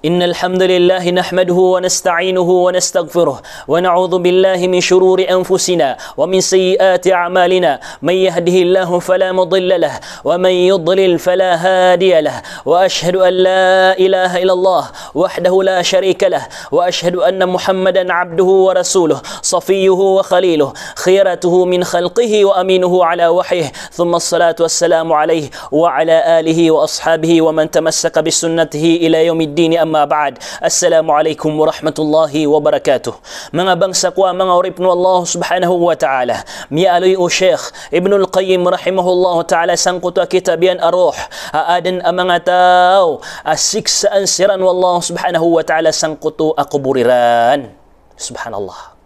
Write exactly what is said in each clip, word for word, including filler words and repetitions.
إن الحمد لله نحمده ونستعينه ونستغفره، ونعوذ بالله من شرور أنفسنا ومن سيئات أعمالنا. من يهده الله فلا مضل له، ومن يضلل فلا هادي له. وأشهد أن لا إله إلا الله وحده لا شريك له، وأشهد أن محمدا عبده ورسوله، صفيه وخليله، خيرته من خلقه وأمينه على وحيه، ثم الصلاة والسلام عليه وعلى آله وأصحابه ومن تمسك بسنته إلى يوم الدين، أما بعد. السلام عليكم ورحمة الله وبركاته. Manga bangsa ko a manga oripn o Allah subhanahu wa ta'ala, miyaaloy o Sheikh Ibnul Qayyim rahimahullahu ta'ala sangkoto a kitab iyan a Ruh, a adn a manga taw a siksaan siran o Allah subhanahu wa ta'ala sangkoto a kobor iran. Subhanallah.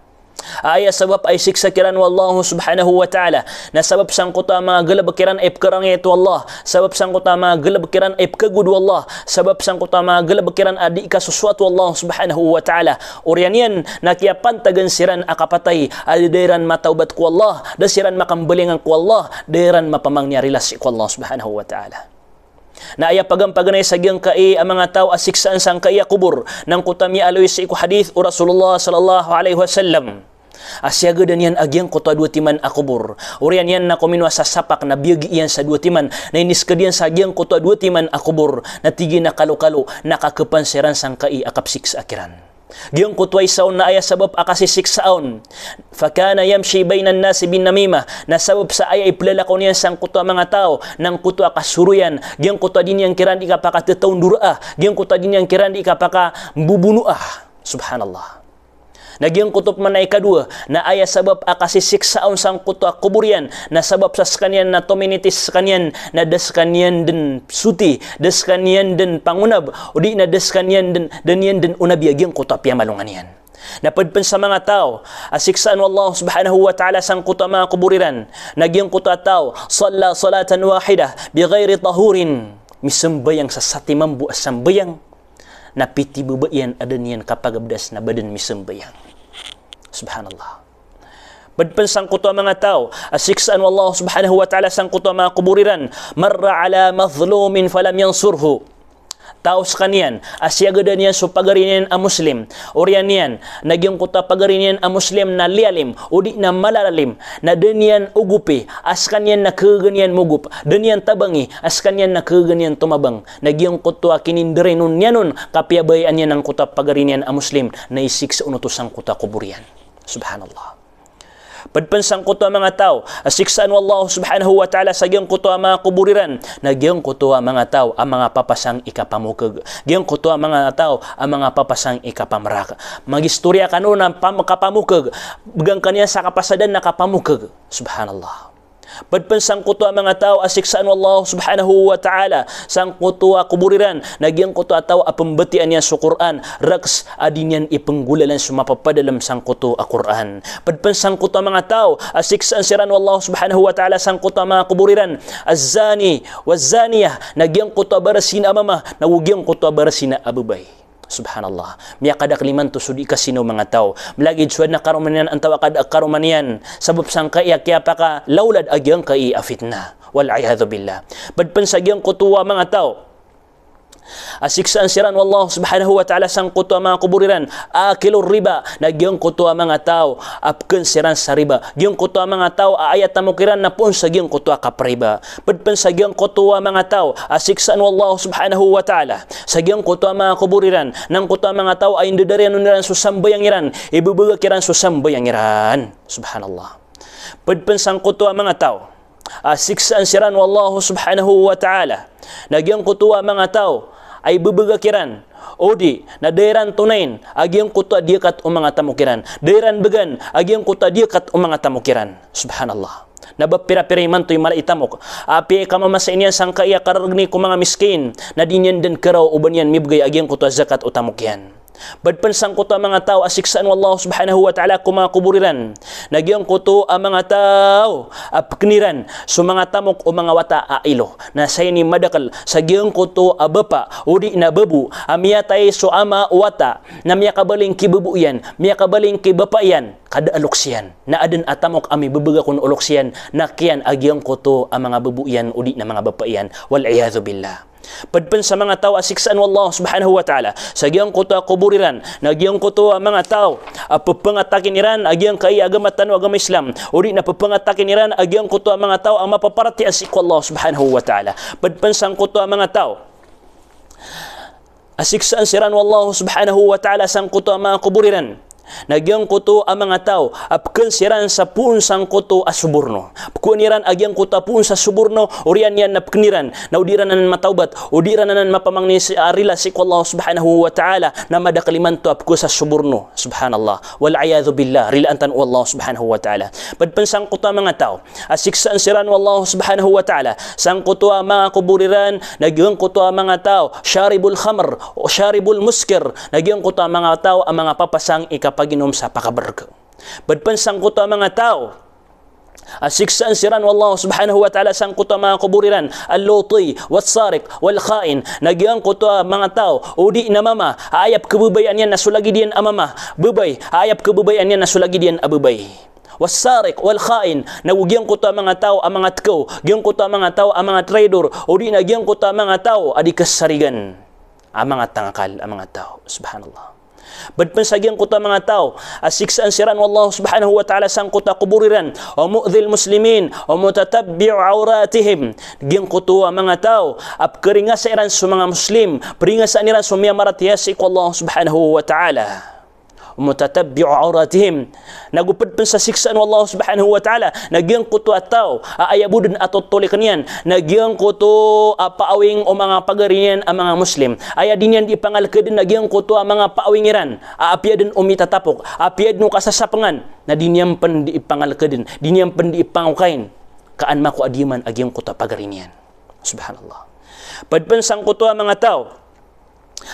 Aya sabap a isiksa kiran o Allah subhanahu wa ta'ala na sabap sangkoto a manga galbk iran a ipkarangit o Allah, sabap sangkoto a manga galbk iran a ipkagowad o Allah, sabap sangkoto a manga galbk iran a di kasosowat o Allah subhanahu wa ta'ala. Oriyan iyan na kiyapantagan siran a kapatay a da iran matawbat ko Allah, da siran makambalingan ko Allah, da iran mapamangni a rilasi ko Allah subhanahu wa ta'ala. Na aya pagampaganay sa giyangkai a manga taw a siksaan sangkai a kobor, na angkoto a miyaaloy sii ko hadith o Rasulullah sallallahu alaihi wasallam a siyagadan iyan a giyangkoto a dowa timan a kobor. Oriyan iyan na kominowa sa sapak na biyagi iyan sa dowa timan, na iniskad iyan sa giyangkoto a dowa timan a kobor, na tig iyan a kalokalo na kakpan siran sangkai a kapsiksaa kiran. Giyangkoto a isa on na aya sabap a kasisiksaa on, fakana yamshi bainan nasi bin namimah, na sabap sa aya iplalakaw niyan sangkoto a manga taw na angkoto a kasoroyan, giyangkoto a di niyan kiran di kapakatataondoraa, giyangkoto a di niyan kiran di kapakambobonaa. Subhanallah. Na giyangkoto pman a ikadowa na aya sabap a kasisiksaa on sangkoto a kobor iyan na sabap sa skaniyan na tominitis skaniyan na da skaniyan dn soti, da skaniyan dn pangonab, odi na da skaniyan dn, da niyan dn onabi a giyangkoto a piyamalongan iyan. Na pd pn sa manga taw a siksaan o Allah subhanahu wa ta'ala sangkoto a manga kobor iran na giyangkoto a taw, salla salatan wahidah bighairi tahurin, misambayang sa sati mambo a sambayang, na pithibaba iyan a da niyan kapagabdas na ba dn misambayang. Subhanallah. Pd pn sangkoto a manga taw a siksaan o Allah subhanahu wa ta'ala sangkoto a manga kobor iran, marra ala mazlumin falam yansurhu. Taw skaniyan a siyagadan iyan so pagari niyan a Muslim. Oriyan iyan na giyangkoto a pagari niyan a Muslim na liyalim, odi na malalalim, na da niyan ogopi a skaniyan na khagaan iyan mogop, da niyan tabangi a skaniyan na khagaan iyan tomabang. Na giyangkoto a kinindarainon iyan on, kapiyabayaan iyan angkoto a pagari niyan a Muslim, na isiksa on oto sangkoto a kobor iyan. Subhanallah. Pd pn sangkoto a manga taw a siksaan o Allah subhanahu wa ta'ala sa giyangkoto a manga kobor iran na giyangkoto a manga taw a manga papasang i kapamokg. Giyangkoto a manga taw a manga papasang i kapamrak. Magistoriya kano na pam-, kapamokg. Bgan ka niyan sa kapasadan na kapamokg. Subhanallah. Pd pn sangkoto a manga taw a siksaan o Allah subhanahu wa ta'ala sangkoto a kobor iran na giyangkoto a taw a pmbatiyaa niyan so Qur'an, raks a di niyan ipnggolalan so mapapadalm sangkoto a Qur'an. Pd pn sangkoto a manga taw a siksaan siran o Allah subhanahu wa ta'ala sangkoto a manga kobor iran, az-zani waz-zaniyah, na giyangkoto a barasina a mama na go giyangkoto a barasina a babay. Subhanallah. Miyakadakl imanto so di kasino manga taw. Mlagid so adn a karoma niyan antawaa ka da a karoma niyan. Sabap sangkai a kiyapakalawlad a giyangkai a fitnah. Wal iyadhu billah. Pd pn sa giyangkoto a manga taw a siksaan siran o Allah subhanahu wa ta'ala sangkoto a manga kobor iran, akilur riba, na giyangkoto a manga taw a pkn siran sa riba. Giyangkoto a manga taw a aya tamok iran na poon sa giyangkoto a kapriba. Pd pn sa giyangkoto a manga taw a siksaan o Allah subhanahu wa ta'ala sa giyangkoto a manga kobor iran, na angkoto a manga taw a indadariyanon iran so sambayang iran, ibabagak iran so sambayang iran. Subhanallah. Pd pn sangkoto a manga taw a siksaan siran o Allah subhanahu wa ta'ala na giyangkoto a manga taw a ibabagak iran, odi na da iran tonayn a giyangkoto a diyakat o manga tamok iran. Da iran bgan a giyangkoto a diyakat o manga tamok iran. Subhanallah. Na ba pirapira imanto i mala i tamok a apiya i kamamasa iyan sangkai a karargni ko manga miskin, na di niyan dn karaw o ba niyan mibgay a giyangkoto a zakat o tamok iyan. Pd pn sangkoto a manga taw a siksaan o Allah subhanahu wa ta'ala ko manga kobor iran na giyangkoto a manga taw a pkn iran so manga tamok o manga wata a ilo. Na saya ini madakl sa giyangkoto a bapa odi na babo a miyatay so ama o wata, na miyakabaling ki babo iyan, miyakabaling ki bapa iyan, ka da a loks iyan. Na adn a tamok a mibabagak on o loks iyan, na kiyan a giyangkoto a manga babo iyan odi na manga bapa iyan. Wal iyadhu billah. Ped pen sa manga taw a siksaan o Allah subhanahu wa ta'ala sa giyangkoto a kobor iran, na giyangkoto a manga taw a pepangatakin iran a giyangkai a agama tano a agama Islam, o di na pepangatakin iran a giyangkoto a manga taw a mapaparatiyaya sii ko Allah subhanahu wa ta'ala. Ped pen sangkoto a manga taw a siksaan siran o Allah subhanahu wa ta'ala sangkoto a manga kobor iran, na giyangkoto a manga taw a peken siran sa poon sangkoto a soborno. Pekowan iran a giyangkoto a poon sa soborno, oriyan iyan na peken iran, na o di iran anan matawbat, o di iran anan mapamangni si, a rila sii ko Allah subhanahu wa ta'ala, na madakel imanto a pekowa sa soborno. Subhanallah. Wal iyadhu billah, rilaan tano o Allah subhanahu wa ta'ala. Ped pen sangkoto a manga taw a siksaan siran o Allah subhanahu wa ta'ala sangkoto a manga kobor iran, na giyangkoto a manga taw sharibul khamr, o sharibul muskir, na giyangkoto a manga taw a manga papasang i kapaginom sa pakabereg. Ped pen sangkoto a manga taw a siksaan siran o Allah subhanahu wa ta'ala sangkoto a manga kobor iran, al-luti, was-sariq, wal-kha'in, na giyangkoto a manga taw o di na mama a aya pekebabayaan iyan na so lagid iyan a mama, babay a aya pekebabayaan iyan na so lagid iyan a babay. Was-sariq wal-kha'in, na go giyangkoto a manga taw a manga tkaw, giyangkoto a manga taw a manga traidor, o di na giyangkoto a manga taw a di kasarigan a manga tangakal a manga taw. Subhanallah. Ped pen sa giyangkoto a manga taw a siksaan siran o Allah subhanahu wa ta'ala sangkoto a kobor iran, wa mu'dhil muslimin, wa mutatabbi'u awratihim, giyangkoto a manga taw a pekaringasa iran so manga Muslim, peringasaan iran so miyamaratiyaya sii ko Allah subhanahu wa ta'ala. Mutatabbi'u awratihim. Na go ped pen sa siksaan o Allah subhanahu wa ta'ala na giyangkoto a taw a aya bo den a totoliken iyan na giyangkoto a paawing o manga pagari niyan a manga Muslim. Aya di niyan di pangalkeden na giyangkoto a manga paawing iran a apiya den o mitatapok, apiya den o kasasapengan, na di niyan pen di ipangalkeden, di niyan pen di ipangokain ka an mako a di man a giyangkoto a pagari niyan. Subhanallah. Ped pen sangkoto a manga taw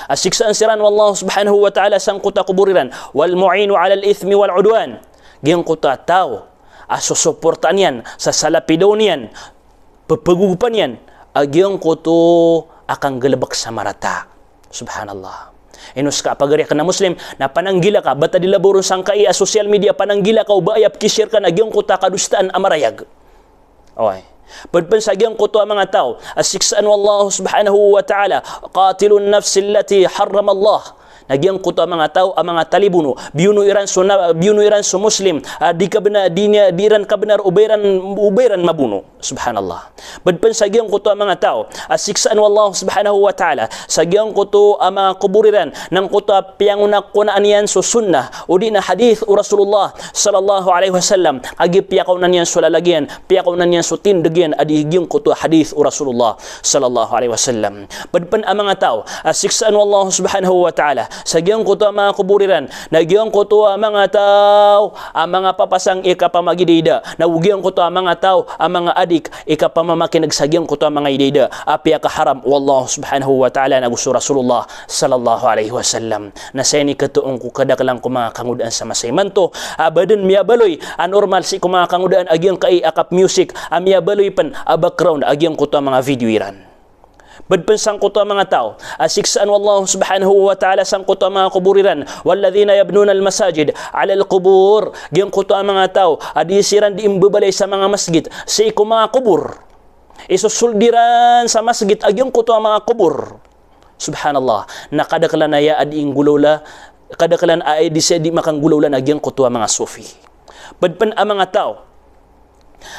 a siksaan siran o Allah subhanahu wa ta'ala sangkoto a kobor iran, wal mu'inu alal ithmi wal udwan. Giyangkoto a taw a sosoportaan iyan, sasalapidawn iyan, pepegogopan iyan a giyangkoto a kanggalebek sa marata. Subhanallah. Ino seka a pagari aken a Muslim na pananggila ka, bata di labaw ron sangkai a social media, pananggila ka o ba aya pekishare ka na giyangkoto a kadosaan a marayag. Oway. Ped pen sa giyangkoto a manga taw a siksaan o Allah subhanahu wa ta'ala, qatilun nafsi allati harramallah. Na giyangkoto a manga taw a manga talibono, biyono iran so na, biyono iran so Muslim a di kabena, di niya, di iran kabenar o ba iran, o ba iran mabono. Subhanallah. Ped pen sa giyangkoto a manga taw a siksaan o Allah subhanahu wa ta'ala sa giyangkoto a manga kobor iran, na angkoto a piyangonakonaan iyan so sunnah o di na hadith o Rasulullah sallallahu alaihi wasallam, a giya piyakaonaan iyan so lalag iyan, piyakaonaan iyan so tindeg iyan a di giyangkoto a hadith o Rasulullah sallallahu alaihi wasallam. Ped pen a manga taw a siksaan o Allah subhanahu wa ta'ala sa giyangkoto a manga kobor iran, na giyangkoto a manga taw a manga papasang i kapamagidayda, na go giyangkoto a manga taw a manga adik i kapamamakineg sa giyangkoto a manga idayda a piyakaharam o Allah subhanahu wa ta'ala na go so Rasulullah sallallahu alaihi wasallam. Na saya ini ketoon ko kadakelan ko manga kangodaan sa masa imanto a ba den miyabaloy a normal sii ko manga kangodaan a giyangkai a kap-music, a miyabaloy pen a background a giyangkoto a manga video iran. Ped pen sangkoto a manga taw a siksaan o Allah subhanahu wa ta'ala sangkoto a manga kobor iran, walladhina yabnuna al-masajid ala al-qubur. Giyangkoto a manga taw a di siran di imbebalay sa manga masgit sii ko manga kobor. Isosold iran sa masgit a giyangkoto a manga kobor. Subhanallah. Na kadakelan aya a di inggolawla, kadakelan aya di sa di makanggolawla na giyangkoto a manga sufi. Ped pen a manga taw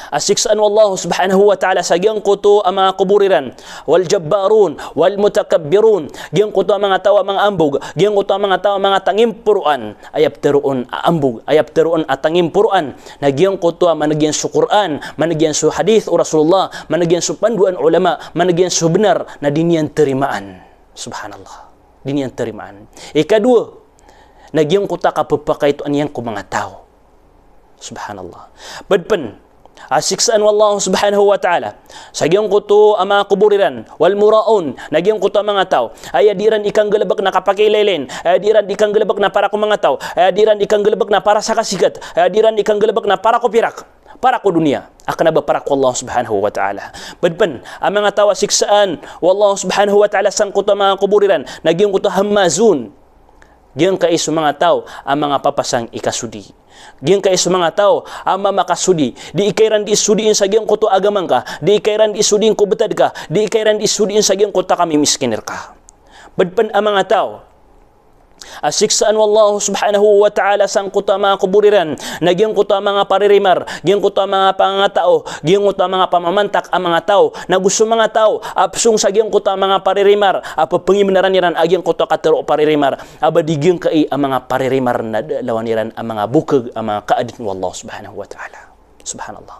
a siksaan o Allah subhanahu wa ta'ala sa giyangkoto a manga kobor iran, wal jabbarun wal mutakabbirun. Giyangkoto a manga taw a manga ambog, giyangkoto a manga taw a manga tangimporoan. Aya peteroon a ambog, aya peteroon a tangimporoan na giyangkoto a maneg iyan so Qur'an, maneg iyan so hadith o Rasulullah, maneg iyan so pandoan o ulama, maneg iyan so benar na di niyan terimaan. Subhanallah. Di niyan terimaan. Ikadowa, na giyangkoto a kapepakaitoan iyan ko manga taw. Subhanallah. Ped pen a siksaan o Allah subhanahu wa ta'ala sa giyangkoto a manga kobor iran, wal mura'un, na giyangkoto a manga taw a aya di iran ikanggalebek na kapakiilaylayin, a aya di iran ikanggalebek na para ko manga taw, a aya di iran ikanggalebek na para sa kasikat, a aya di iran ikanggalebek na para ko pirak, para ko doniya, a kena ba para ko Allah subhanahu wa ta'ala. Ped pen a manga taw a siksaan o Allah subhanahu wa ta'ala sangkoto a manga kobor iran na giyangkoto a hammazun. Giyangkai so manga taw a manga papasang i kasodi. Giyangkai so manga taw a mamakasodi, di ka iran di sodiin sa giyangkoto a agama ngka, di ka iran di sodiin ko btad ka, di ka iran di sodiin sa giyangkoto a kamimiskin rka. Pd pn a manga taw a siksaan o Allah subhanahu wa ta'ala sangkoto a manga kobor iran na giyangkoto a manga paririmar, giyangkoto a manga pangangatao, giyangkoto a manga pamamantak a manga taw, nago so manga taw a psong sa giyangkoto a manga paririmar a pphangimbnaran iran a giyangkoto a katharo o paririmar, a ba di giyangkai a manga paririmar na da a lawan iran a manga bokg a manga kaadn o Allah subhanahu wa ta'ala. Subhanallah.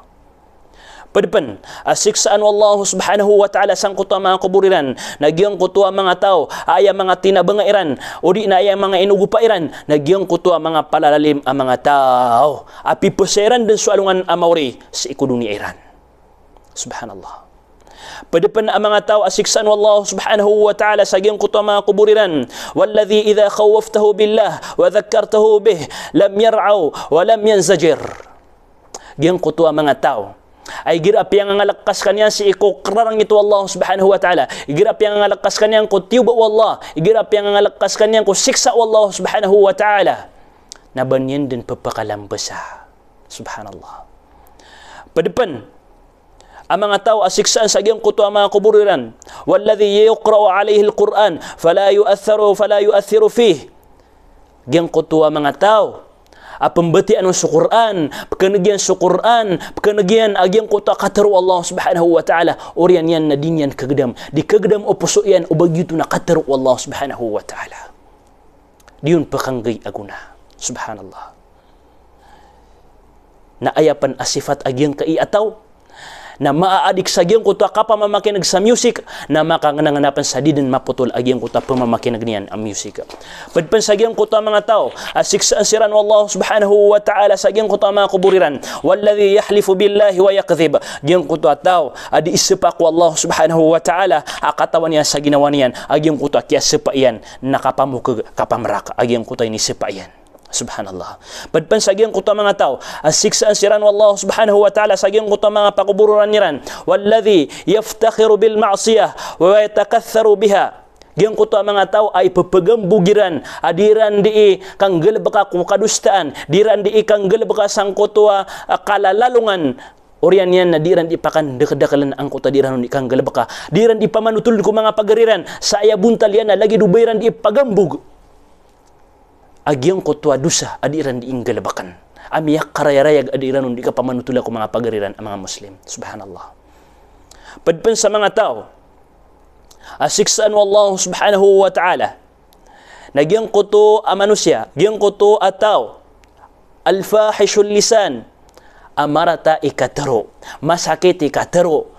Pd pn a siksaan o Allah subhanahu wa ta'ala sangkoto a manga kobor iran na giyangkoto a manga taw a aya manga tinabanga iran odi na aya manga inogopa iran na giyangkoto a manga palalalim a manga taw a pipasaya iran dn so alongan a maori sii ko doniya iran. Subhanallah. Pd pn a manga taw a siksaan o Allah subhanahu wa ta'ala sa giyangkoto a manga kobor iran, walladhi idha khawwaftahu billah wa dhakkartahu bih lam yar'aw wa lam yanzajir. Giyangkoto a manga taw a igira a piyangangalk ka skaniyan sii ko kararangit o Allah subhanahu wa ta'ala, igira a piyangangalk ka skaniyan ko tiyoba o Allah, igira a piyangangalk ka skaniyan ko siksa o Allah subhanahu wa ta'ala, na ba niyan dn pphakalambasa. Subhanallah. Pd pn a manga taw a siksaan sa giyangkoto a manga kobor iran, walladhi yuqra'u alayhil Qur'an fala yu'atharu, fala yu'athiru fih. Giyangkoto a manga taw a pmbatiyaan on so Qur'an, pkhan'g iyan so Qur'an, pkhan'g iyan a giyangkoto a katharo o Allah subhanahu wa ta'ala, oriyan iyan na di niyan khagdam, di khagdam o poso iyan o ba giyoto na katharo o Allah subhanahu wa ta'ala. Di on pkhan'gay a gona. Subhanallah. Na aya pn a sifat a giyangkai a taw na maadik sa giyangkoto a kapamamakin'g sa music, na makangnangna pn sa di dn mapotol a giyangkoto a pmamakin'g niyan a music. Pd pn sa giyangkoto a manga taw a siksaan siran o Allah subhanahu wa ta'ala sa giyangkoto a manga kobor iran, walladhi yahlifu billahi wa yakdhib. Giyangkoto a taw a di isapa ko Allah subhanahu wa ta'ala a katawan iyan sa ginawa niyan a giyangkoto a kiyasapa iyan na kapamokg, kapamrak a giyangkoto a inisapa iyan. Subhanallah. Pd pn sa giyangkoto a manga taw a siksaan siran o Allah subhanahu wa ta'ala sa giyangkoto a manga pakobororan iran, walladhi yaftakhiru bil ma'siyah wa yatakatharu biha. Giyangkoto a manga taw a ipphagambog iran a di iran dii kanggalbka ko kadosaan, di iran dii kanggalbka sangkoto a, a kalalalongan. Oriyan iyan na di iran dii pakandakdakln angkoto a di iran on dii kanggalbka, di iran dii pamanotoln ko manga pagari ran sa aya bontal iyan na lagid o ba iran dii pagambog a giyangkoto a dosa a di iran dii nggalbkn a miyakarayarayag a di iran on dii kapamanotola ko manga pagari ran a manga Muslim. Subhanallah. Pd pn sa manga taw a siksaan o Allah subhanahu wa ta'ala na giyangkoto a manosiya, giyangkoto a taw, al-fahishul lisan, a marata i katharo, masakit i katharo.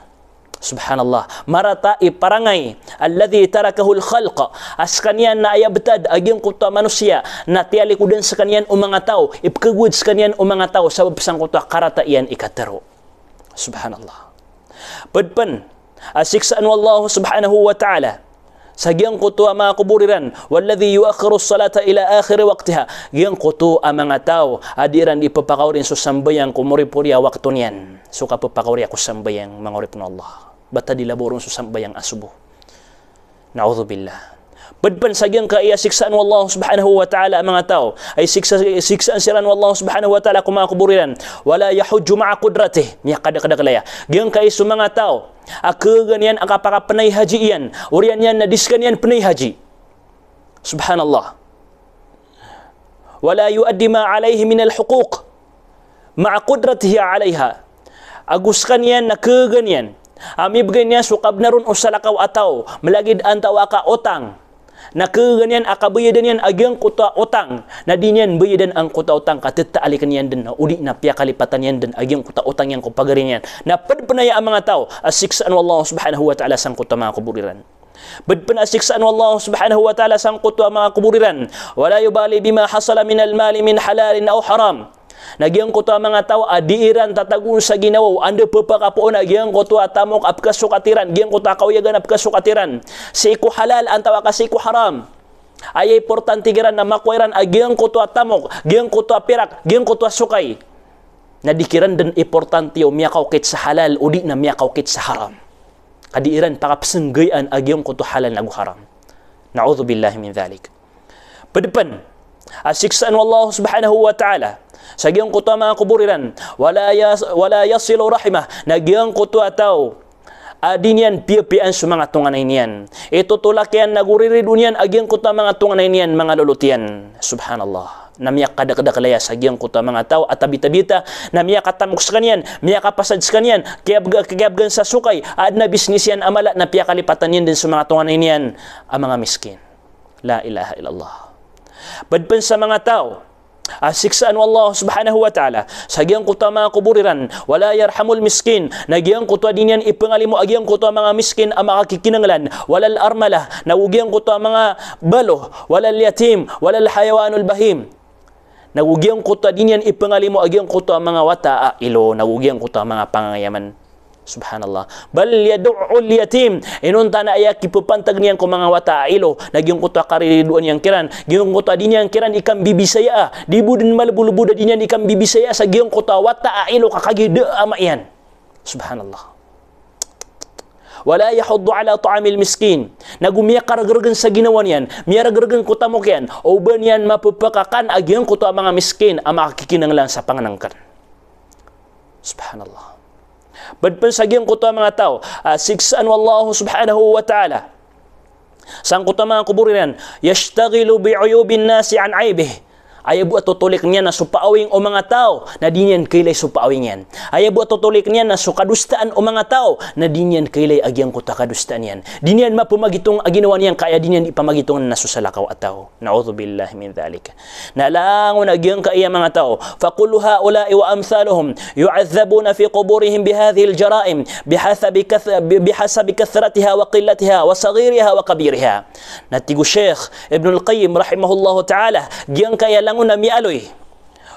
Subhanallah. Marata i parangay, alladhi tarakahul khalq, a skaniyan na aya btad a giyangkoto a manosiya na tiyalikodan skaniyan o manga taw, ipkhagowad skaniyan o manga taw sabap sangkoto a karata iyan i katharo. Subhanallah. Pd pn a siksaan o Allah subhanahu wa ta'ala sa giyangkoto a manga kobor iran, walladhi yu'akhirus salata ila akhiri waqtiha. Giyangkoto a manga taw a di iran dii pphakaori so sambayang ko moripori a wakto niyan. So kapphakaori ko sambayang, manga oripn o Allah, bata di labaw ron so sambayang a sobo. Na'udhubillah. Pd pn sa giyangkai a siksaan o Allah subhanahu wa ta'ala a manga taw a isiksa, siksaan siran o Allah subhanahu wa ta'ala ko manga kobor iran, wala yahujju ma'a qudratih. Miyakadakdakl aya. Giyangkai so manga taw a khagaan iyan a kapakapnay haji iyan, oriyan iyan na di skaniyan pnay haji. Subhanallah. Wala yu'addi ma alayhi minal huquq ma'a qudratihi alayha. Ago skaniyan na khagaan iyan a mibgay niyan so kabnar on o salakaw a taw, mlagid antawaa ka otang. Na khagaan iyan a kabayadan iyan a giyangkoto a otang na di niyan bayadan angkoto a otang ka ttaalikn iyan dn, odi na piyakalipatan iyan dn a giyangkoto a otang iyan ko pagari niyan. Na pd pn aya a manga taw a siksaan o Allah subhanahu wa ta'ala sangkoto a manga kobor iran. Pd pn a siksaan o Allah subhanahu wa ta'ala sangkoto a manga kobor iran, wala yubali bima hasala minal mali min halalin aw haram. Na giyangkoto a manga taw a di iran tatagoon sa ginawa o anda pphakapoon a giyangkoto a tamok a pkhasokat iran, giyangkoto a kaoyagan a pkhasokat iran, sii ko halal antawaa ka sii ko haram. Aya importante kiran na makowa iran a giyangkoto a tamok, giyangkoto a pirak, giyangkoto a sokay, na di kiran dn importante o miyakaokit sa halal odi na miyakaokit sa haram. Ka di iran pakapsnggayaan a giyangkoto a halal nago haram. Na'udhubillahi min dhalik. Pd pn a siksaan o Allah subhanahu wa ta'ala sa giyangkoto a manga kobor iran, wala yas-, wala yasilu rahimah, na giyangkoto a taw a di niyan piyapiyaan so manga tonganay niyan. Itotolak iyan nago riridoon iyan a giyangkoto a manga tonganay niyan, manga lolot iyan. Subhanallah. Na miyakadakdakl aya sa giyangkoto a manga taw a tabitabita, na miyakatamok skaniyan, miyakapasad skaniyan, kiyabga-, kiyabgan sa sokay, a adn a bisnis iyan a mala na piyakalipatan iyan dn so manga tonganay niyan a manga miskin. La ilaha illallah. Pd pn sa manga taw a siksaan o Allah subhanahu wa ta'ala sa giyangkoto a manga kobor iran, wala yarhamul miskin, na giyangkoto a di niyan ipangalimo a giyangkoto a manga miskin a makakikinanglan, walal armalah, nago giyangkoto a manga balo, walal yatim, walal hayawanul bahim, nago giyangkoto a di niyan ipangalimo a giyangkoto a manga wata a ilo, nago giyangkoto a manga pangangayaman. Subhanallah. Bal yadu'ul yatim. Inonta na aya kipapantag niyan ko manga wata a ilo na giyangkoto a kariridoan iyan kiran, giyangkoto a di niyan kiran ikambibisaya, di bo dn malbolbod a di niyan ikambibisaya sa giyangkoto a wata a ilo ka kagiya da a ama iyan. Subhanallah. Wala yahuddu ala ta'amil miskin. Nago miyakaragrgn sa ginawa niyan, miyaragrgn ko tamok iyan o ba niyan mapapakakan a giyangkoto a manga miskin a makakikinanglan sa pangnngkn. Subhanallah. Pd pn sa giyangkoto a manga taw a siksaan o Allah subhanahu wa ta'ala sangkoto a manga kobor iran, yashtaghilu bi uyubin nasi an aibih. Aya bo a totolik niyan na so paawing o manga taw na di niyan kailay so paawing iyan. Aya bo a totolik niyan na so kadosaan o manga taw na di niyan kailay a giyangkoto a kadosaan iyan. Di niyan mapamagitong a ginawa niyan ka aya di niyan ipamagitong na so salakaw a taw. Na'udhubillahi min dhalik. Na langon a giyangkaya manga taw, fa kullu haula'i wa amthaluhum yu'adhdhabuna fi quburihim bihadhihil jara'im bihasabi kath-, bi-, bihasabi kathratiha wa qillatiha wa saghiriha wa kabiriha. Na tig o Sheikh Ibnul Qayyim rahimahullahu ta'ala, giyangkaya langon a miyaaloy,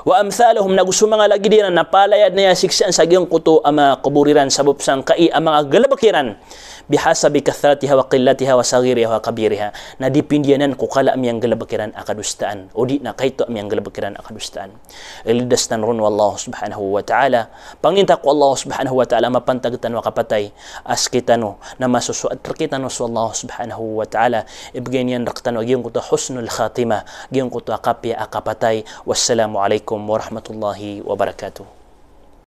wa amthaluhum, nago so manga lagid iran na palaya dn aya siksaan sa giyangkoto a manga kobor iran sabap sangkai a manga galbk iran, bihasabi kathratiha wa qillatiha wa saghiriha wa kabiriha. Na dipindi anan ko kala a miyanggalbk iran a kadosaan, odi na kaito a miyanggalbk iran a kadosaan. Ilidas tano ron o Allah subhanahu wa ta'ala. Panginta ko Allah subhanahu wa ta'ala mapantag tano a kapatay a sktano na masosoat rktano so Allah subhanahu wa ta'ala. Ibgay niyan rktano a giyangkoto a husnul khatimah, giyangkoto a kapiya a kapatay. Wassalamu alaikum warahmatullahi wabarakatuh.